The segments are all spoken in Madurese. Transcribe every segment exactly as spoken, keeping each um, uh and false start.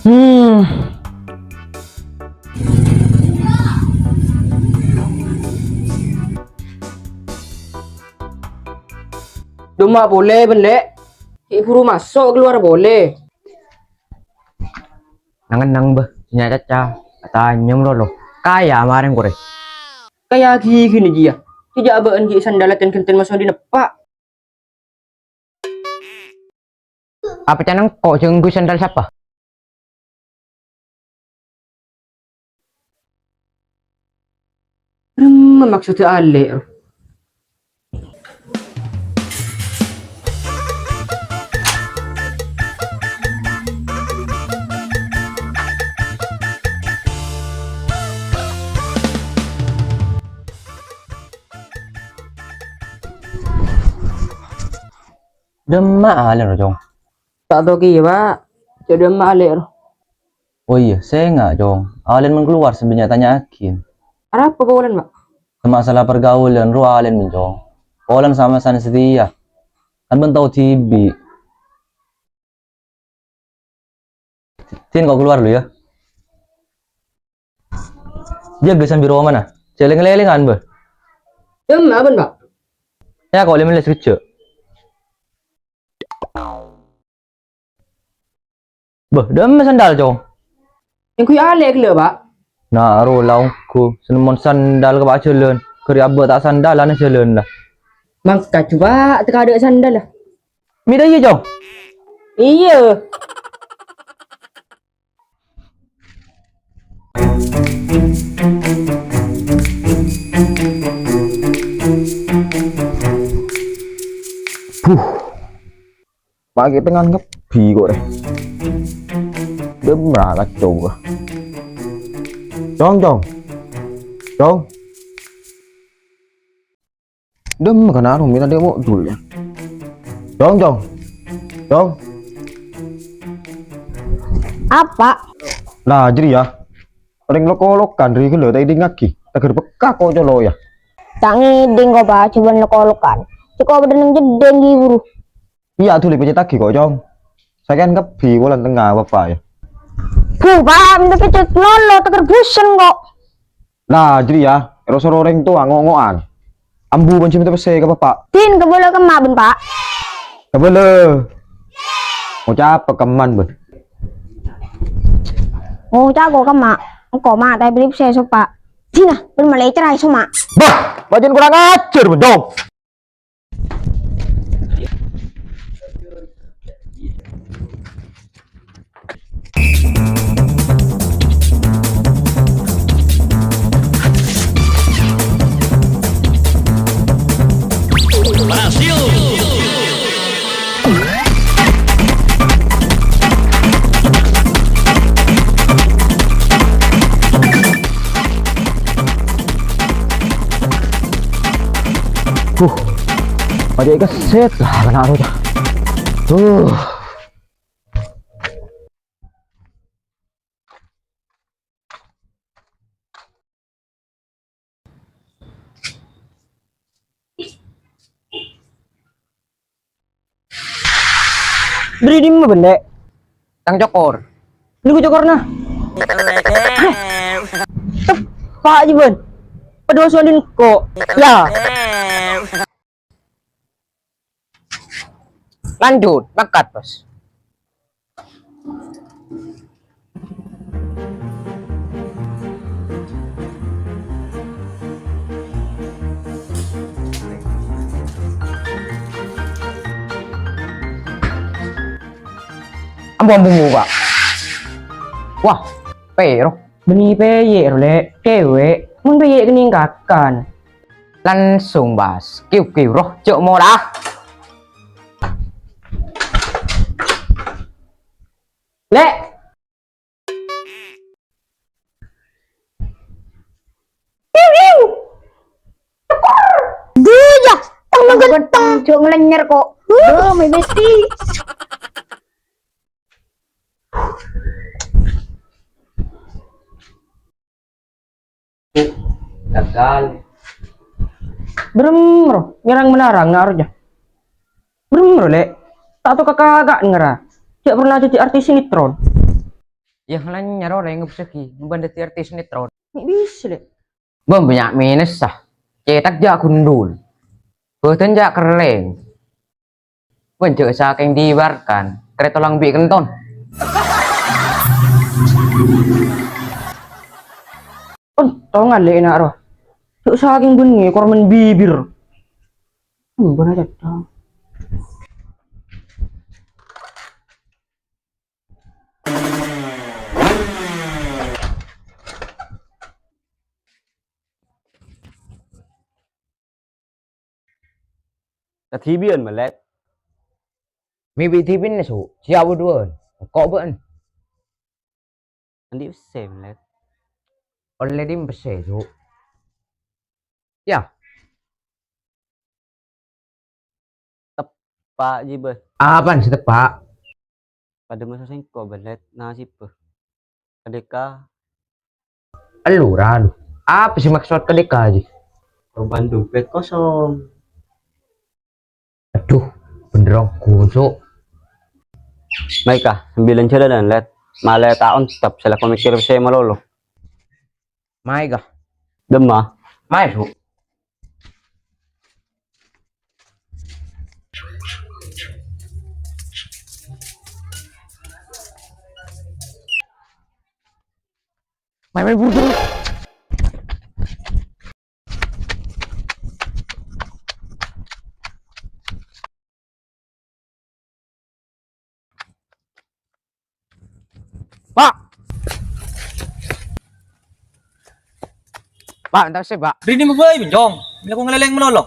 Hmm. Dumma polè, bân, Lè'. Ghi' buru maso' kalowar polè. Nang-ennang, bâh, nya caca. Atanyam lolo. Kaya marèng korè. Kaya ghi' ghini jiya. Jâ' abâ'na ghi' sandal ten-ghânten maso' dhi' neppa'. Apa can engko' jâ' ngangghuy sandal sapa? Remma maksodda Alè', ro. Dâmma Alè', ro, Cong? Ta' tao kèya, Pa'. Jâ' dâmma Alè', ro. Oh iyâ, sènga', Cong. Alè'en mon kalowar sè bânnya' tanya'aghi. Arapa polana, Pa'? Masalah pergaulan, ro, Alè'en, Cong. Polana sama-sama setia. Kan bân tao dhibi'. Din, ko' kalowar lu, yâ. Jâgâ sambi romana. Jhâ' lèng-lèlèngan, bâh. Dâmma bân, Pa'? Yâ, ko' lèma bellâs kejjhâ'. Bâh, dâmma sandal, Cong? Èngghuy Alè' ghellâ', Pa'. Na, ro, la ongghu. Sè nemmon sandal ka pa' jhâlân. Ghâri' abâ' ta' sandalan è jhâlân, la. Mangkat, Pa', tèka adâ' sandal, la. Mèra iyâ, Cong? Iyâ. Buh. Paghi' tengngan ngebbhi kok, rè. Dâmma kacco, wah. Cong, Cong. Cong. Dâmma kana' ro, mènta dâ' mo' dul, yâ. Cong, Cong. Cong. Apa? Lah, jârèya. Orèng lo-kolokan rè ghellâ' ta' èdingngaghi. Taghâr pekka ko' colo', yâ. Ta' ngèding ko', Pa', jhubâ'na lo-kolokan. Cè' ko' padâ neng jeddhing ghi' buru. Iyâ, dhuli pècètaghi ko', Cong. Sakèyan kabbhi polana tengnga, Bapa', yâ. Bu, Pa', mènta pècèt lolo, taghâr bhusen ko'. Lah, jârèya, èro-soro orèng towa ngo'-ngo'an. Ambu bân sè mènta pèssè ka Bapa'. Din, kabâlâ kemma bân, Pa'. Kabâlâ. Ngoca' apa kemman, bân? Ngoca' ko' kemma. Engko' ma' ta' èbâli pèssè sopa. Dina, bân malè cèraè soma. Bah, bâjâna kurang ajhâr, bân, Cong. Huh. Pajâ èkasèt lah, kana' roca. Huh. Bâri' dimma, bân, Lè'? Tang cokor. Nèko cokorna. Teppa' jiyâ, bân. Padâ sowan dhin engko'. Yâ. Lanjut, mangkat, Bos. Ambu-ambu, Pak. Wah, pèro? Bânnè pèyè' ro, Lè'. Cèwèk. Mon pèyè' kennèng kakan. Langsung, Bas. Kiu-kiu, roh, jhâ' mora. Lè'. Kiu, kiu. Duh, yâ, tang ghânteng. Jhâ' ngalènyèr ko'. Duh, my bestie. Gagal. Bârâmma ro, nyerrang-menarrang na' roca. Bârâmma ro, Lè'. Ta' tao ka-, kaka' ngara. Jhâ' pernah dhâddhi artis sinetron. Yâ, ngalanyar orèng ngabâssaghi, bân dhâddhi artis sinetron. Mè' bisa, Lè'. Bân bânnya' minus, sah. Cètak jhâ' gundul. Bhâdhân jhâ' kerrèng. Bân jhâ' sakèng diwarkan, karè tolang bi' kenton. Kenton ngalè'na rowa. Jhâ' sakèng bânnè korman bibir. Hmm, bâna cètak. Kadhibi'ân, Malèt? Mè' bi' dhibi'na, Su'. Siap bâdhuwân. Engko' bâ'en. Andi' pèssè, Malèt? Ollè dim pèssè, Su'. Yâ. Teppa', Ji, bâ. Apaan sè teppa'? Padâ maso sèngko', Malèt, nasibbhâ. Kadhika. Elu, ra, lu. Apa sih maksud kadhika, Ji? Korban dompet kosong. Aduh, bhender ongghu, Su'. Maèka, sambilan jhâlânan, Lèt. Malè ta' ontop, sè la ko mèkkèr pèssè malolo. Maèka. Dâmma. Maè, Su'. Maè, maè, buru, buru. Pa'. Pa', entar sè, Pa'. Rini mabâi, Jong. Mèla ko ngalèlèng malolo.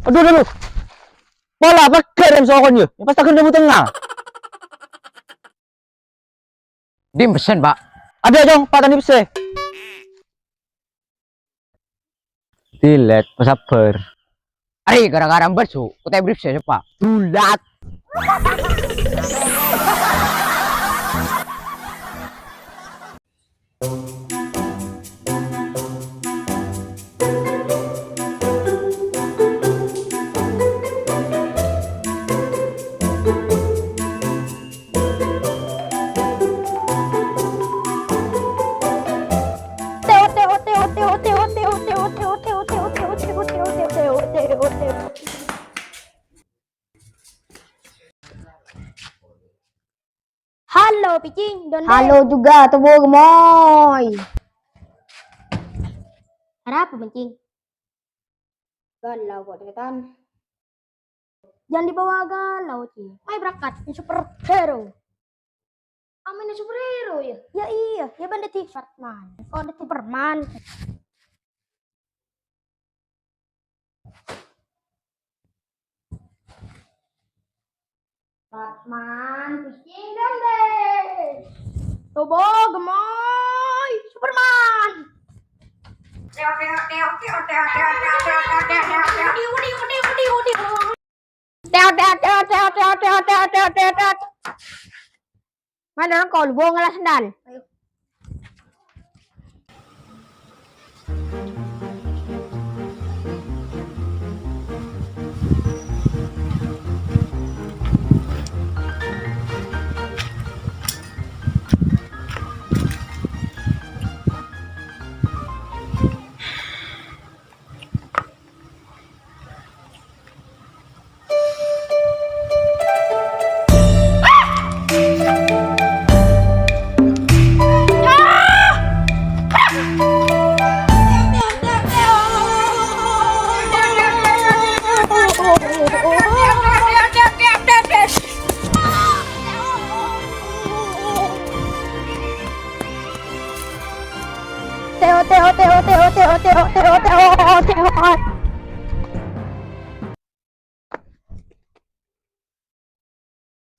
Aduh, aduh, aduh. Pola pegghâ' rèm sokon, yâ. Pas taghândhâ butengnga. Dim pèssèna, Pa'. Adâ', Jong, Pa' tadâ' pèssè. Dilèt, pasabbhâr. Arè, gara-gara mbâs, Su', ko ta' èberri' pèssè, Pa'. Dulat. Halo, Picing, Donde. Halo juga, Tobo Gemoy. Ada apa, Picing? Galau kok, Detan. Jangan dibawa galau, Cing. Ayo berangkat, ini superhero. Amin superhero, ya? Ya iya, ya bâ'en dhâddhi Batman. Kok dhâddhi Superman? Batman, Picing, Donde. Tobo Gemoy, Superman. Mana engko' lu bâ' ngala sandal? Teo, teo, teo.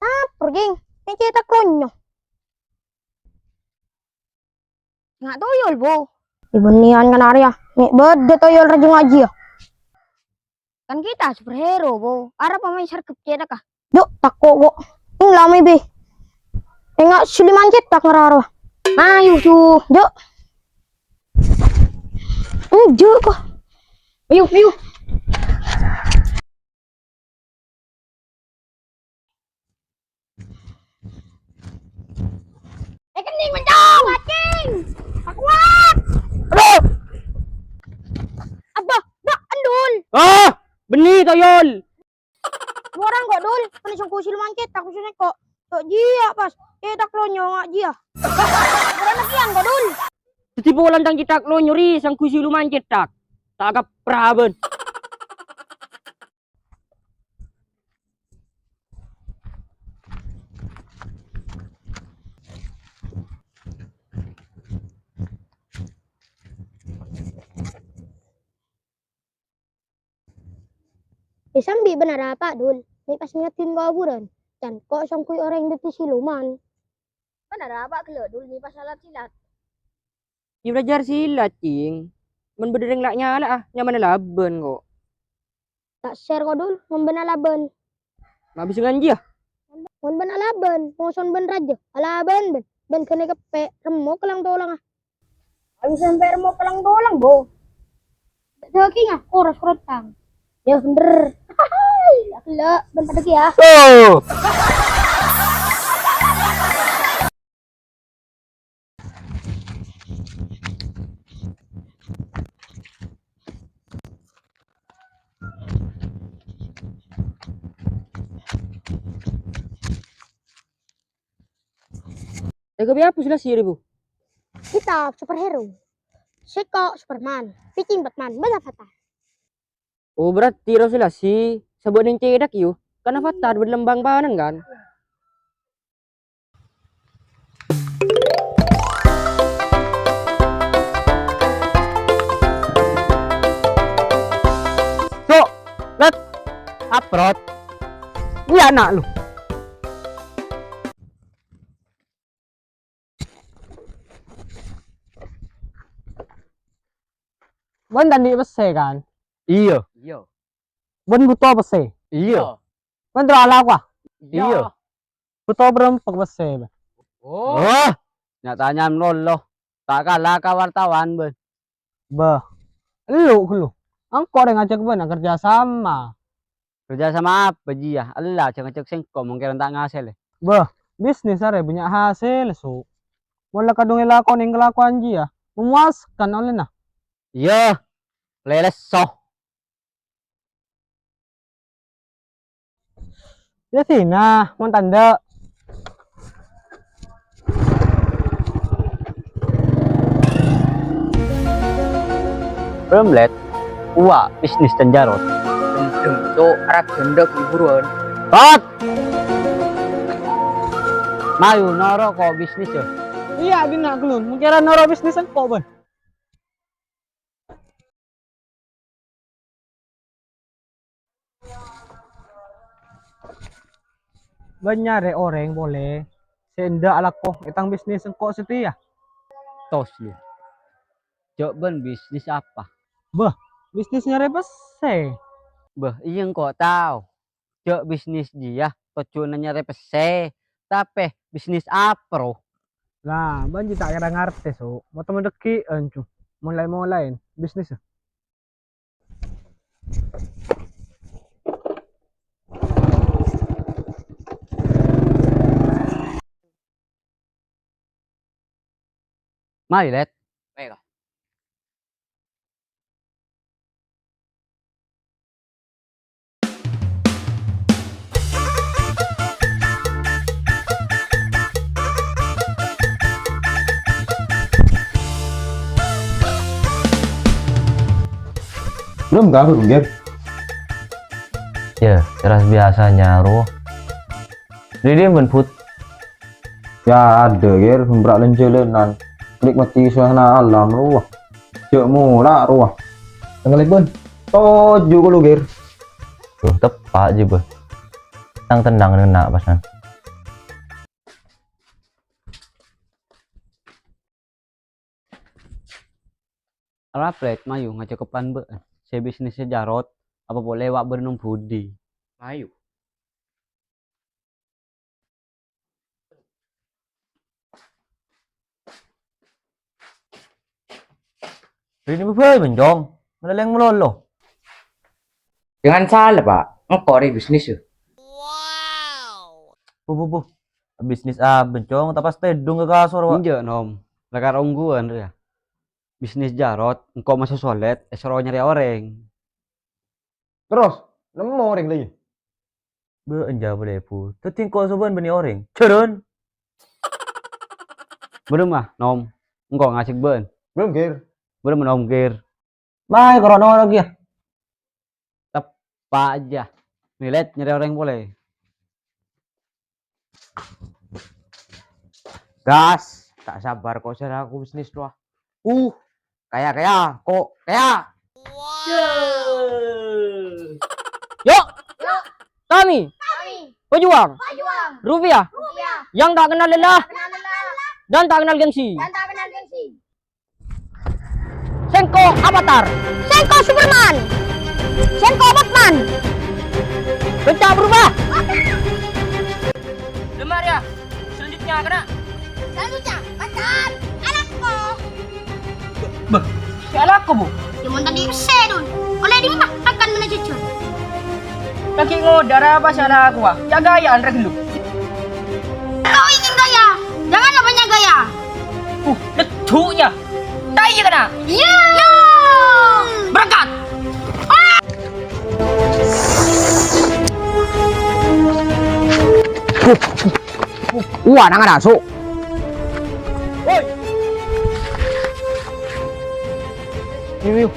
Sampor, Jing. Mè' cètak lonyo. Nga' toyol, Bo. Ibânnèyan kan arèya. Mè' bâdâ toyol rajâ ngajhi, ya. Kan kita superhero, Bo. Arapa mè' sergep cètakka? Jhâ' tako', kok. Eng la mè' bâ. Enga' Suliman cètak ngararo. Mayu, Su. Jhâ'. Enjâ', kok. Ayo, ayo. Cing, mencong, cing. Kuat. Aduh. Abah, bak endul. Ah, bânnè, Toyol. Orèng kok, Dul, kan sèngko' siluman cèthak, maksudnya kok. Kok jiyâ pas cèthak lonyo nga' jiyâ. Orèng lagiyân kok, Dul. Dhâddhi polana tang cèthak lonyo rè, sèngko' siluman cèthak. Ta' kaprabân. È, sambi bân arapa, Dul? Mè' pas ngèdhing ka kobhurân. Can ko' songkoy orèng dhâddhi siluman. Bân arapa ghellâ', Dul, mè' pas alat silat? Yâ, belajar silat, Cing. Mon bâdâ rèng la' nyala'a, nyamana alabân, ko'. Ta' ser, ko', Dul, mon bân alabân. Ma' bisa nganji, yâ? Mon bân alabân, moson bân rajâ, alabân bân. Bân ghânèka pè' remmo kèlang-tolanga. Ayo sampè' remmo kèlang-tolang, Bo. Dâging, ah, ora sorotan. Yâ, bhender. Hai, ghellâ', bân padâ kèya. Oh! Tega bi' apa sih, Ri, Bu? Kita superhero. Sèngko' Superman, Viking Batman, bân Avatar. Oh, berarti ro sè la si sabâ' neng cèthak, yu. Kan Avatar bân lembang panan, kan? Sok, Lèt, aprot. Iyâ, na', lu. Bân ta' andi' pèssè, kan? Iyâ. Iyâ. Bân bhuto pèssè? Iyâ. Bân terro alako, ah? Iyâ. Bhuto bârâmpa pèssè, bân? Oh. Wah, nya-tanya malolo. Ta' kala ka wartawan, bân. Bâh, elu ghâllu. Engko' rè ngajhâk bâ'na kerja sama. Kerja sama apa, jiyâ? Ella jhâ' ngajhâk sèngko', mon kèra ta' ngasèl. Bâh, bisnis arè bânnya' hasèl, Su. Mon la kadhung èlakonè kalakowan jiyâ, memuaskan ollèna. Iyâ, lè lesso. Yâ, sèna, mon tandhâ. Bârâmlèt, uwa' bisnis Can Jarot. Dem-dem, Cok, arap jhândhâk buruan. Tot! Mayu, noro' ko' bisnis, yâ. Iyâ, dinna' ghâllu. Mon kèra noro' bisnis engko', bân. Bân nyarè orèng polè sè endâ' alako è tang bisnis engko' satèya. Tos, lu. Jhâ' bân bisnis apa? Bâh, bisnis nyarè pèssè. Bâh, iyâ engko' tao. Jhâ' bisnis jiyâ tojjhuwânna nyarè pèssè, tapè bisnis apa, ro? La, bân jiyâ ta' kèra ngartè, Su. Moto-moto ghi' ancu. Molaè-molaè bisnis. Mayu, Lèt. Baik, Kak. Belum kabur, Ger? Ya, teras biasanya, rowa. Didin, Bun Put. Ya, ada, Ger, sembrak lenjelenan. Nikmati suasana alam, rowa. Jek mula, rowa. Tenggelipun. Toju kulo, Ger. Tuh, tepak aja, Bun. Tenang-tenang, ngena pasan. Alfred, mayu ngacakepan bâ'na. Sè bisnisè Jarot, apa polè wa' bârnong budi. Mayu. Rèn bhâi, Bun, Cong. Malèlèng malolo. Jangan salah, Pak. Engko' rè bisnis, yâ. Bu, bu, bu. Bisnis abân, Cong, ta' pas tèdung ka kasor, wa'. Enjâ', Nom. Lakar ongghuwân, rèya. Bisnis Jarot, engko' maso solèt, èsoro nyarè orèng. Terros, nemmo orèng, la iyâ? Bâ'ân jâ' polè, Bu. Dhâddhi engko' sobân bânnè orèng. Jhârân. Bârâmma, Nom. Engko' ngajhâk bâ'ân. Bârâmma, Gir? Bârâmma, Nom, Gir. Mayu karo noro' kèya. Teppa' jâ. Mèlèt nyarè orèng polè. Gas, ta' sabbhâr ko' sè laku bisnis rowa. Uh, kaya-kaya, ko' kaya. Yuk, kami pejuang rupiah yang tak kenal lelah dan tak kenal gengsi. Sèngko' Avatar. Sèngko' Superman. Sèngko' Batman. Bânca' berubah. Lemah ya. Selanjutnya kena. Selanjutnya, makan alako. Bâh, si alako, Bu? Yâ, mon tadâ' pèssè, Dul. Ollè dimma makan bânnè jhujhur? Lagi ngodâ ra apa si alako, wa? Jâ' gaya, Andre, ghâllu. Kau ingin gaya? Janganlah banyak gaya. Uh, leddu'na. Tayang kana'. Iya. Berangkat. Wah, nang ada, Su. Woi. Ayo, ayo.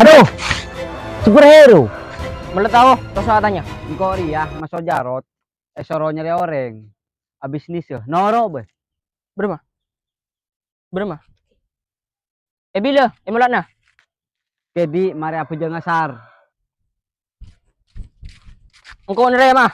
Aduh. Superhero. Mèlè tao, terros atanya. Engko' rèya, maso Jarot. Èsoro nyarè orèng. Abisnis yâ. Noro', bâh. Bârâmma? Bârâmma? È bilâ, è mola'na? Kèdi' marè abhâjâng asar. Engko' narèma.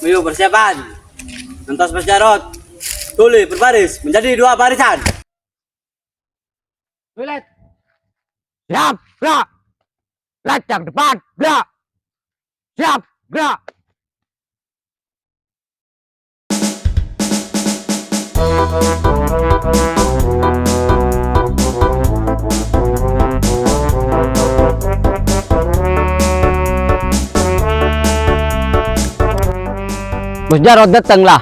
Ayo, persiapan. Ngantos Mas Jarot. Boleh berbaris menjadi dua barisan. Toilet. Siap, gerak. Lacang depan, gerak. Siap, gerak. Bos Jarot dateng lah.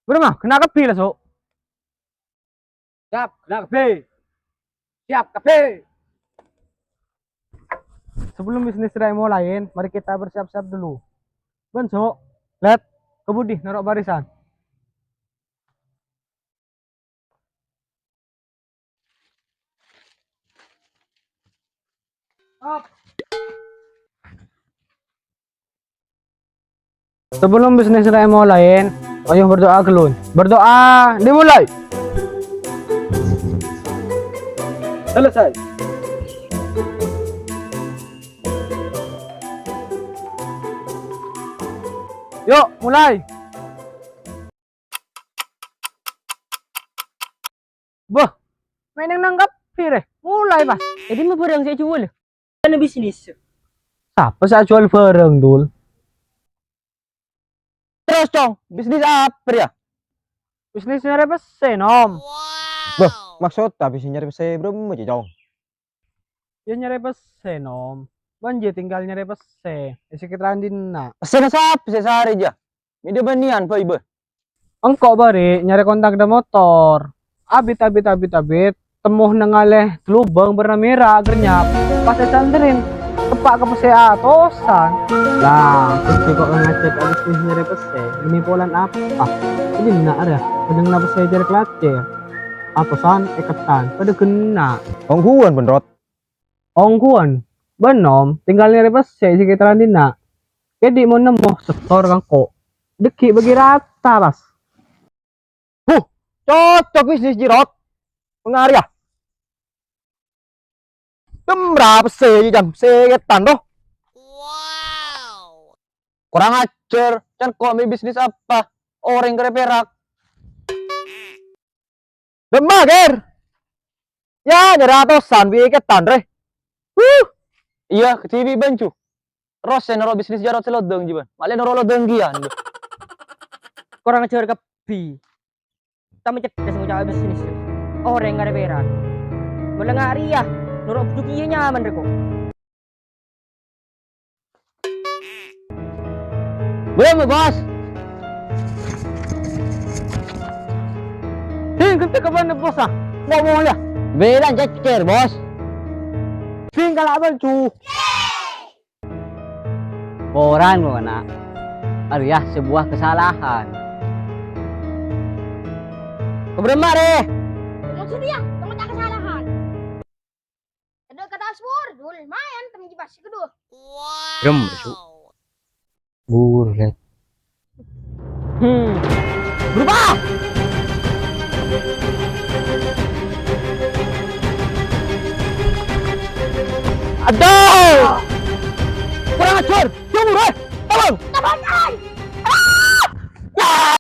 Bârâmma, kènè' kabbhi la, Su'. Siap, kènè' kabbhi. Siap kabbhi. Sebelum bisnis rèya èmolaè, mari kita bersiap-siap dulu. Bân, Su', Lèt, ka budi noro' barisan. Sebelum bisnis rèya èmolaè, ayo berdoa ghâllu. Berdoa dimulai. Selesai. Yuk, mulai. Bâh, mènèng nangkep, pire? Mulai, pas. Jadi, ma' bârâng sè èjhuwâl? Ana bisnis. Sapa sè ajhuwâl bârâng, Dul? Terros, Cong, bisnis apa, yâ? Bisnis nyarè pèssè, Nom. Bâh, maksodda bisnis nyarè pèssè bârâmma, Cong? Yâ nyarè pèssè, Nom. Bân jiyâ tinggal nyarè pèssè è sekitaran dinna'. Pèssèna sapa sè èsarè, jâ? Mè' dâ' bânnèyan bhâi, bâh. Engko' bâri' nyarè kontak dâ' motor. Abit, abit, abit, abit. Temmo nangaleè lobâng bârna mèra agernyap. Pas èsanderrin, teppa' ka pèssè atosan. Lah, pèssè ko' ngajhâk abisnis nyarè pèssè. Ini polan apa? Dinna' arèya, kennengnganna pèssè jârèya kalacèr. Atosan, èkettan, padâ ghenna'. Ongghuwân, Bendrot. Ongghuwân, bân Nom tèngghâl nyarè pèssè è sekitaran dinna'. Kèdhi' mon nemmo, setor ka engko'. Dhâggi' bâgi rata, pas. Huh, cocok bisnis, Jirot. Mangkana rèya. Dem ra pèssè, Jang, sè kètan, to. Kurang ajar, can ko' mè' bisnis apa? Orèng karè pèrak. Dem ra, Ger. Yâ, nyarè atosan bi' kètan, rè. Huh. Iyâ, kadhibi' bân, Ju. Terros sè noro' bisnis Jarot sè lodâng, Ju, bân. Malè noro' lodâng kèya, Ju. Kurang ajar kabbhi. Tama ceddes ngoca' bisnis, Ju. Orèng karè pèrak. Mèlè nga' rèya, noro' bhuju kèya nyaman, rè, ko'. Belum, Bos. Ding, ghânta ka bâ'na, Bos, ah. Ngomong, yâ. Bilang cecer, Bos. Ding, kala' bân, Ju. Koran, Bos, na'. Arèya sebuah kesalahan. Kebârâmma, rè? Maksudnya, temen tak kesalahan. Ada kata aswar, dul, mayan, temen jipas, kedua. Rem, su. Bur, let. Hmm. Berubah! Aduh! Kurang ajar! Jauh, Rai! Tolong! Tolong, Rai! Ah!